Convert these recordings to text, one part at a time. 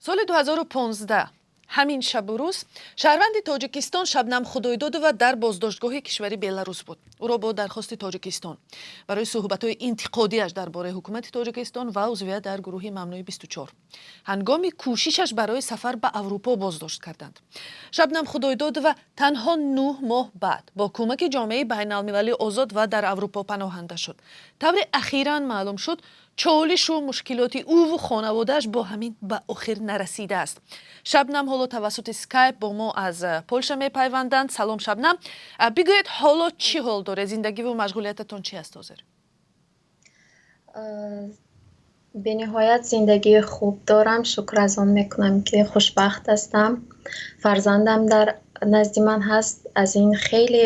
Соли 2015, ҳамин шабу рӯз, шаҳрванди Тоҷикистон Шабнам Худойдодова дар боздоштгоҳи кишвари Беларус буд. Ӯро бо дархости Тоҷикистон барои суҳбатҳои интиқодиаш дар бораи ҳукумати Тоҷикистон ва узвият дар гурӯҳи мамнӯи 24 ҳангоми кӯшишаш барои сафар ба Аврупо боздошт карданд. Шабнам Худойдодова танҳо 9 моҳ баъд бо кӯмаки ҷомеаи байналмилалӣ озод ва дар Аврупо паноҳанда шуд. Тавре ахиран маълум шуд, чолишу мушкилоти ӯву хонаводааш бо ҳамин ба охир нарасидааст. Шабнам ҳоло тавассути Скайп бо мо аз Полша мепайванданд. Салом, Шабнам. Бигӯед, ҳоло чӣ ҳол доред? Зиндагиву машғулиятатон чӣ аст ҳозир? Бениҳоят зиндагии хуб дорам. Шукр аз он мекунам, ки хушбахт ҳастам. Фарзандам дар назди ман ҳаст. Аз ин хеле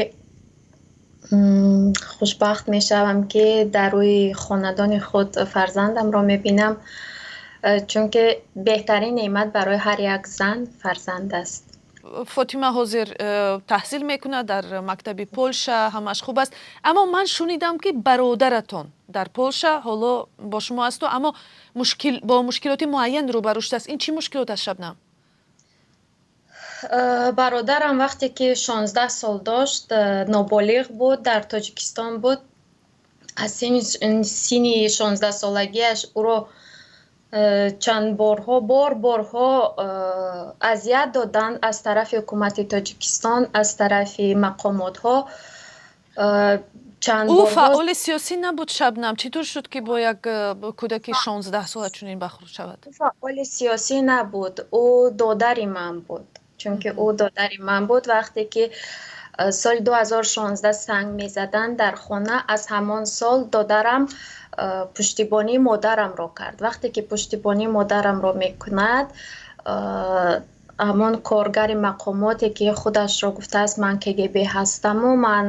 хушбахт мешавам, ки дар рӯи хонадони худ фарзандамро мебинам, чунки беҳтарин неъмат барои ҳар як зан фарзанд аст. Фотима ҳозир таҳсил мекунад дар мактаби Полша, ҳамааш хуб аст. Аммо ман шунидам, ки бародаратон дар Полша ҳоло бо шумо асту, аммо бо мушкилоти муайян рӯбарӯ шудааст. Ин чӣ мушкилот аст, Шабнам? Бародарам вақте ки 16 сол дошт, ноболиғ буд, дар Тоҷикистон буд. Аз синни 16-солагиаш ӯро чанд борҳо, бор борҳо азият доданд аз тарафи ҳукумати Тоҷикистон, аз тарафи мақомотҳо. Ӯ фаъоли сиёсӣ набуд, Шабнам. Чӣ тур шуд, ки бо як кӯдаки 16-сола чунин бархӯрд шавад? Фаъоли сиёсӣ набуд, ӯ додари ман буд. Чунки ӯ додари ман буд, вақте ки соли 2016 санг мезаданд дар хона, аз ҳамон сол додарам пуштибонии модарамро кард. Вақте ки пуштибонии модарамро мекунад, ҳамон коргари мақомоте, ки худашро гуфтааст, ман КГБ ҳастаму ман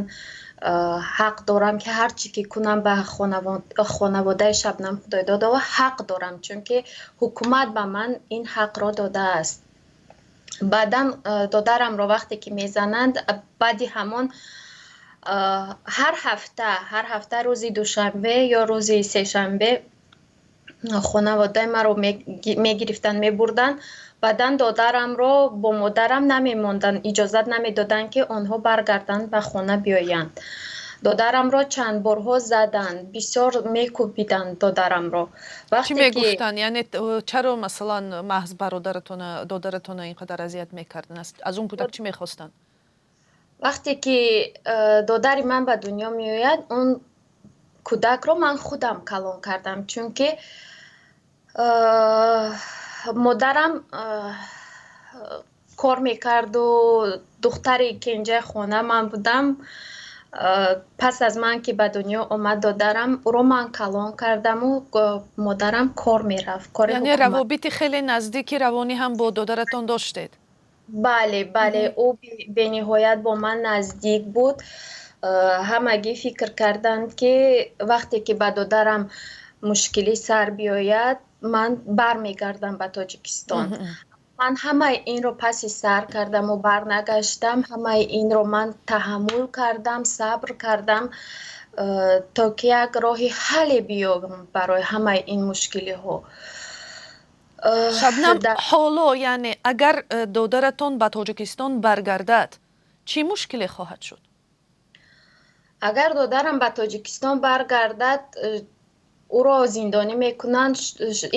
ҳақ дорам, ки ҳар чӣ ки кунам ба хонаводаи Шабнам Худойдодова ҳақ дорам, чунки ҳукумат ба ман ин ҳақро додааст. Баъдан додарамро вақте ки мезананд, баъди ҳамон ҳар ҳафта, ҳар ҳафта рӯзи душанбе ё рӯзи сешанбе хонаводаи маро мегирифтанд, мебурданд. Баъдан додарамро бо модарам намемонданд, иҷозат намедоданд, ки онҳо баргарданд, ба хона биёянд. Додарамро чанд борҳо заданд, бисёр мекӯбиданд додарамро. Чӣ мегуфтанд? Яъне чаро, масалан, маҳз бародаратона, додаратона ин қадар азият мекарданд? Аз он кӯдак чӣ мехостанд? Вақте ки додари ман ба дунё меояд, он кӯдакро ман худам калон кардам, чунки модарам кор мекарду духтари кенҷаи хона ман будам. Пас аз ман ки ба дунё омад додарам, ӯро ман калон кардаму модарам кор мерафт. Яъне равобити хеле наздики равонӣ ҳам бо додаратон доштед? Бале, ӯ бениҳоят бо ман наздик буд. Ҳамагӣ фикр карданд, ки вақте ки ба додарам мушкилӣ сар биёяд, ман бармегардам ба Тоҷикистон. Ман ҳамаи инро паси сар кардаму барнагаштам. Ҳамаи инро ман таҳаммул кардам, сабр кардам, то ки як роҳи ҳалле биёбам барои ҳамаи ин мушкилиҳо. Шабнам, ҳоло, яъне агар додаратон ба Тоҷикистон баргардад, чӣ мушкиле хоҳад шуд? Агар додарам ба Тоҷикистон баргардад, ӯро зиндонӣ мекунанд.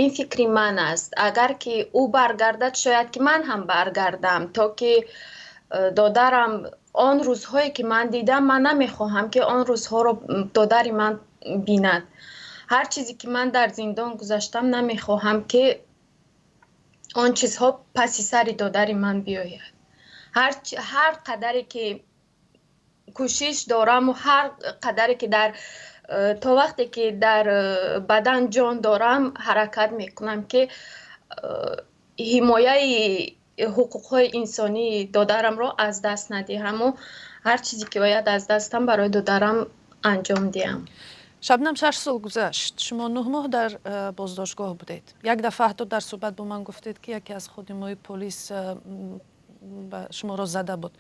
Ин фикри ман аст. Агар ки ӯ баргардад, шояд ки ман ҳам баргардам, то ки додарам он рӯзҳое ки ман дидам, ман намехоҳам, ки он рӯзҳоро додари ман бинад. Ҳар чизе ки ман дар зиндон гузаштам, намехоҳам, ки он чизҳо паси сари додари ман биёяд. Ҳар қадаре ки кӯшиш дораму ҳар қадаре ки дар то вақте ки дар бадан ҷон дорам, ҳаракат мекунам, ки ҳимояи ҳуқуқҳои инсонии додарамро аз даст надиҳаму ҳар чизе ки ояд аз дастам, барои додарам анҷом диҳам. Шабнам, 6 сол гузашт. Шумо 9 моҳ дар боздоштгоҳ будед. Як дафъа ҳатто дар суҳбат бо ман гуфтед, ки яке аз ходимои полис шуморо зада буд.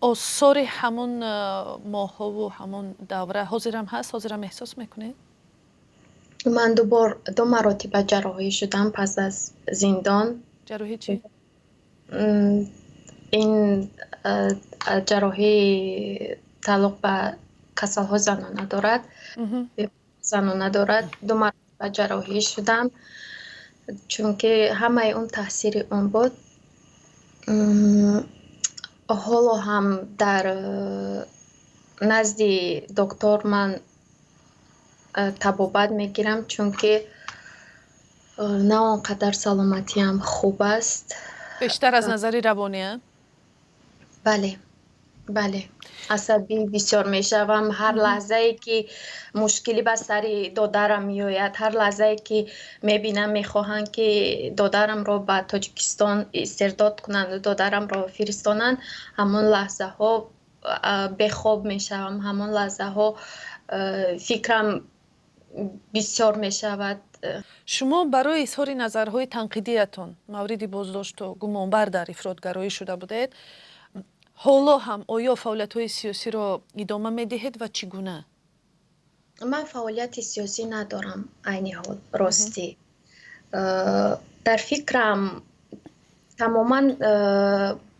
Осори ҳамон моҳҳову ҳамон давра ҳозирам ҳаст? Ҳозирам эҳсос мекунед? Ман дубор, ду маротиба ҷарроҳӣ шудам пас аз зиндон. Ҷарроҳӣ чӣ? Ин ҷарроҳӣ тааллуқ ба касалҳои занона дорад, занона дорад. Ду маротиба ҷарроҳӣ шудам, чунки ҳамаи он таъсири он буд. Ҳоло ҳам дар назди доктор ман табобат мегирам, чунки на он қадар саломатиам хуб аст. Бештар аз назари равонӣ? Бале, бале, асабӣ бисёр мешавам. Ҳар лаҳзае ки мушкилӣ ба сари додарам меояд, ҳар лаҳзае ки мебинам, мехоҳанд ки додарамро ба Тоҷикистон истирдод кунанд, додарамро фиристонанд, ҳамон лаҳзаҳо бехоб мешавам, ҳамон лаҳзаҳо фикрам бисёр мешавад. Шумо барои изҳори назарҳои танқидиятон мавриди боздошту гумонбар дар ифротгароӣ шуда будед. Ҳоло ҳам оё фаъолиятҳои сиёсиро идома медиҳед ва чӣ гуна? Ман фаъолияти сиёсӣ надорам айни ҳол, ростӣ. Дар фикрам тамоман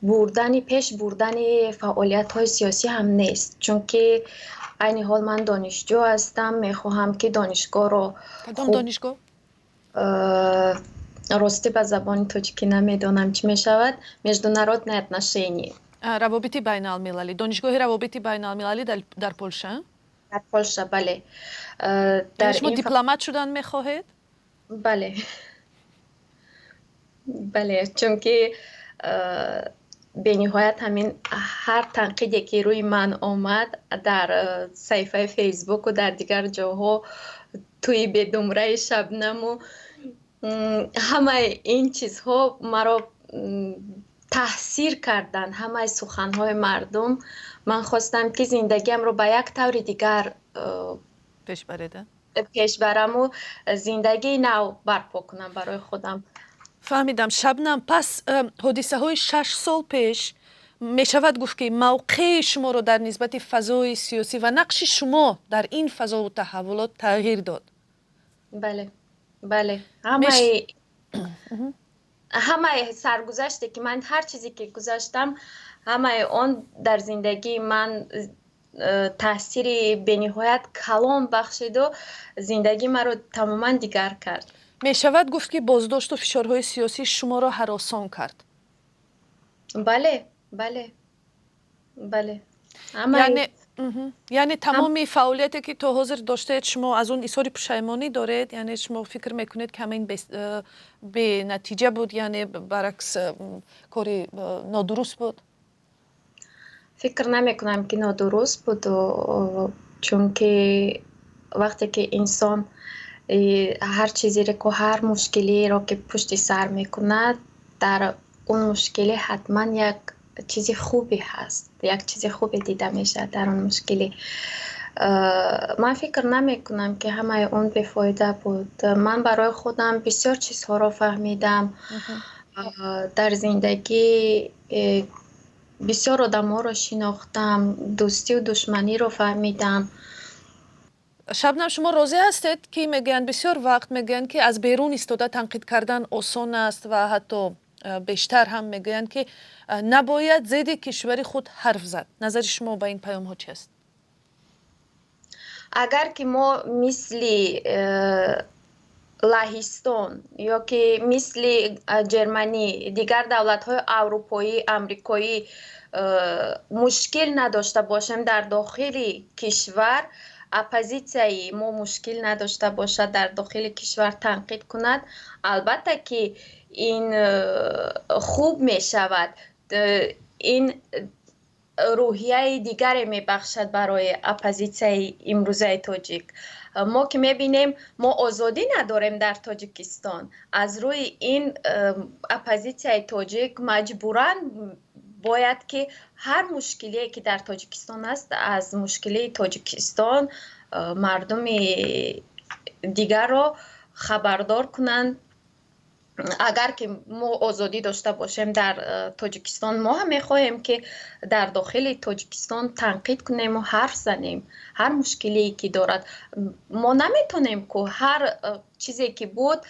бурдани, пеш бурдани фаъолиятҳои сиёсӣ ҳам нест, чунки айни ҳол ман донишҷӯ ҳастам, мехоҳам ки донишгоҳро Кадом донишгоҳ? Ростӣ, ба забони тоҷикӣ намедонам, чӣ мешавад, международные отношения. Равобити байналмилалӣ, Донишгоҳи равобити байналмилалӣ дар Полша? Дар Полша, бале. Шумо дипломат шудан мехоҳед? Бале, бале, чунки бениҳоят ҳамин ҳар танқиде ки рӯи ман омад дар саҳифаи Фейсбуку дар дигар ҷоҳо, тӯи бедумраи Шабнаму ҳамаи ин чизҳо маро таъсир карданд, ҳамаи суханҳои мардум. Ман хостам, ки зиндагиамро ба як таври дигар пеш баред. Пеш бараму зиндагии нав барпо кунам барои худам. Фаҳмидам, Шабнам. Пас ҳодисаҳои 6 сол пеш, мешавад гуфт, ки мавқеи шуморо дар нисбати фазои сиёсӣ ва нақши шумо дар ин фазову таҳаввулот тағйир дод? Бале, бале, ҳамаи саргузаште ки ман, ҳар чизе ки гузаштам, ҳамаи он дар зиндагии ман таъсири бениҳоят калон бахшиду зиндагии маро тамоман дигар кард. Мешавад гуфт, ки боздошту фишорҳои сиёсӣ шуморо ҳаросон кард? Бале, бале, бале. Яъне тамоми фаъолияте ки то ҳозир доштаед, шумо аз он изҳори пушаймонӣ доред? Яъне шумо фикр мекунед, ки ҳама ин бенатиҷа буд, яъне баръакс, кори нодуруст буд? Фикр намекунам, ки нодуруст буд, чунки вақте ки инсон ҳар чизеро ку, ҳар мушкилиеро ки пушти сар мекунад, дар он мушкилӣ ҳатман як чизи хубе ҳаст, як чизи хубе дида мешавад дар он мушкилӣ. Ман фикр намекунам, ки ҳамаи он бефоида буд. Ман барои худам бисёр чизҳоро фаҳмидам дар зиндагӣ, бисёр одамҳоро шинохтам, дӯстию душманиро фаҳмидам. Шабнам, шумо розӣ ҳастед, ки мегӯянд, бисёр вақт мегӯянд, ки аз берун истода танқид кардан осон аст ва ҳатто бештар ҳам мегӯянд, ки набояд зидди кишвари худ ҳарф зад? Назари шумо ба ин паёмҳо чи аст? Агар ки мо мисли Лаҳистон ё ки мисли Ҷерманӣ, дигар давлатҳои аврупоӣ, амрикоӣ мушкил надошта бошем дар дохили кишвар, оппозитсияи мо мушкил надошта бошад дар дохили кишвар танқид кунад, албатта ки ин хуб мешавад, ин рӯҳияи дигаре мебахшад барои оппозитсияи имрӯзаи тоҷик. Мо ки мебинем, мо озодӣ надорем дар Тоҷикистон, аз рӯи ин оппозитсияи тоҷик маҷбуран бояд ки ҳар мушкилие ки дар Тоҷикистон аст, аз мушкилии Тоҷикистон мардуми дигарро хабардор кунанд. Агар ки мо озодӣ дошта бошем дар Тоҷикистон, мо ҳам мехоҳем, ки дар дохили Тоҷикистон танқид кунему ҳарф занем. Ҳар мушкилие ки дорад, мо наметонем ку. Ҳар чизе ки буд,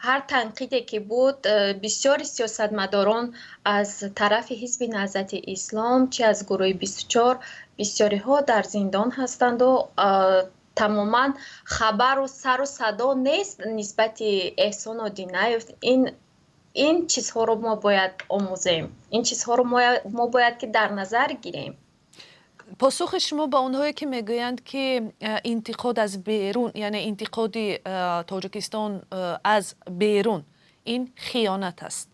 ҳар танқиде ки буд, бисёри сиёсатмадорон аз тарафи Ҳизби Наҳзати Ислом, чи аз гурӯҳи 24, бисёриҳо дар зиндон ҳастанду тамоман хабару сару садо нест нисбати Эҳсон Одинаев. Ин чизҳоро мо бояд омӯзем, ин чизҳоро мо бояд ки дар назар гирем. Посухи шумо ба онҳое, ки мегӯянд, ки интиқод аз берун, яъне интиқоди Тоҷикистон аз берун, ин хиёнат аст.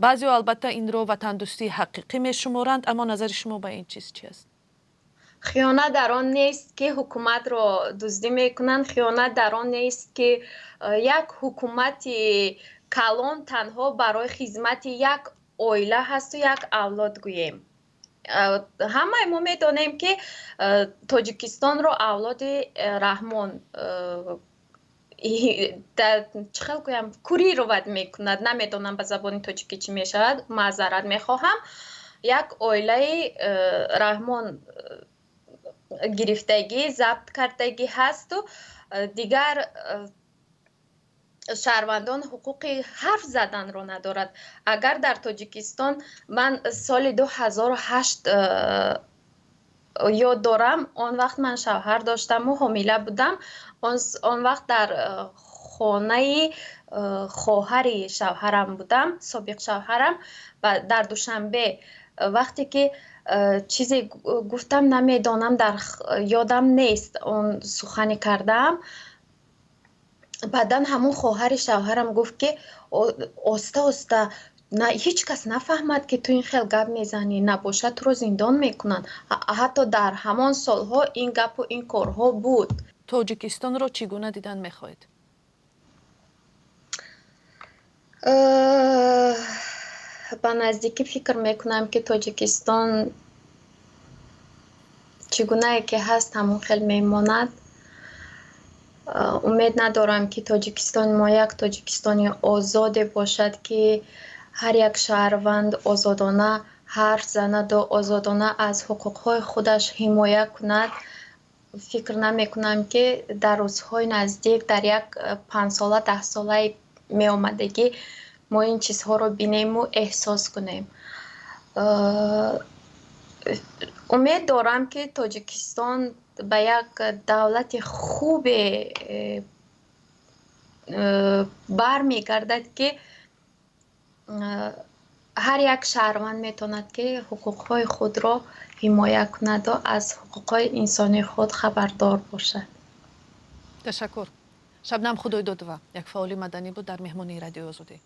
Баъзеҳо, албатта, инро ватандӯстии ҳақиқӣ мешуморанд, аммо назари шумо ба ин чиз чи аст? Хиёнат дар он нест, ки ҳукуматро дуздӣ мекунанд. Хиёнат дар он нест, ки як ҳукумати калон танҳо барои хизмати як оила ҳасту як авлод гӯем. Ҳамаи мо медонем, ки Тоҷикистонро авлоди Раҳмон, чӣ хел гӯям, курировать мекунад. Намедонам, ба забони тоҷикӣ чӣ мешавад, маъзарат мехоҳам. Як оилаи Раҳмон гирифтагӣ, забт кардагӣ ҳасту дигар шаҳрвандон ҳуқуқи ҳарф заданро надорад. Агар дар Тоҷикистон, ман соли 2008 ёд дорам, он вақт ман шавҳар доштаму ҳомила будам. Он вақт дар хонаи хоҳари шавҳарам будам, собиқ шавҳарам, дар Душанбе. Вақте ки чизе гуфтам, намедонам, дар ёдам нест он сухане кардаам, баъдан ҳамон хоҳари шавҳарам гуфт, ки оста оста, ҳеҷ кас нафаҳмад, ки ту ин хел гап мезанӣ, набошад, туро зиндон мекунанд. Ҳатто дар ҳамон солҳо ин гапу ин корҳо буд. Тоҷикистонро чӣ гуна дидан мехоҳед? Ба наздикӣ фикр мекунам, ки Тоҷикистон чӣ гунае ки ҳаст, ҳамон хел мемонад. Умед надорам, ки Тоҷикистони мо як Тоҷикистони озоде бошад, ки ҳар як шаҳрванд озодона ҳарф занаду озодона аз ҳуқуқҳои худаш ҳимоя кунад. Фикр намекунам, ки дар рӯзҳои наздик, дар як 5-сола, 10-солаи меомадагӣ мо ин чизҳоро бинему эҳсос кунем. Умед дорам, ки Тоҷикистон ба як давлати хубе бармегардад, ки ҳар як шаҳрванд метавонад, ки ҳуқуқҳои худро ҳимоя кунаду аз ҳуқуқҳои инсонии худ хабардор бошад. Ташаккур. Шабнам Худойдодова, як фаъоли маданӣ буд дар меҳмонии Радиои Озодӣ.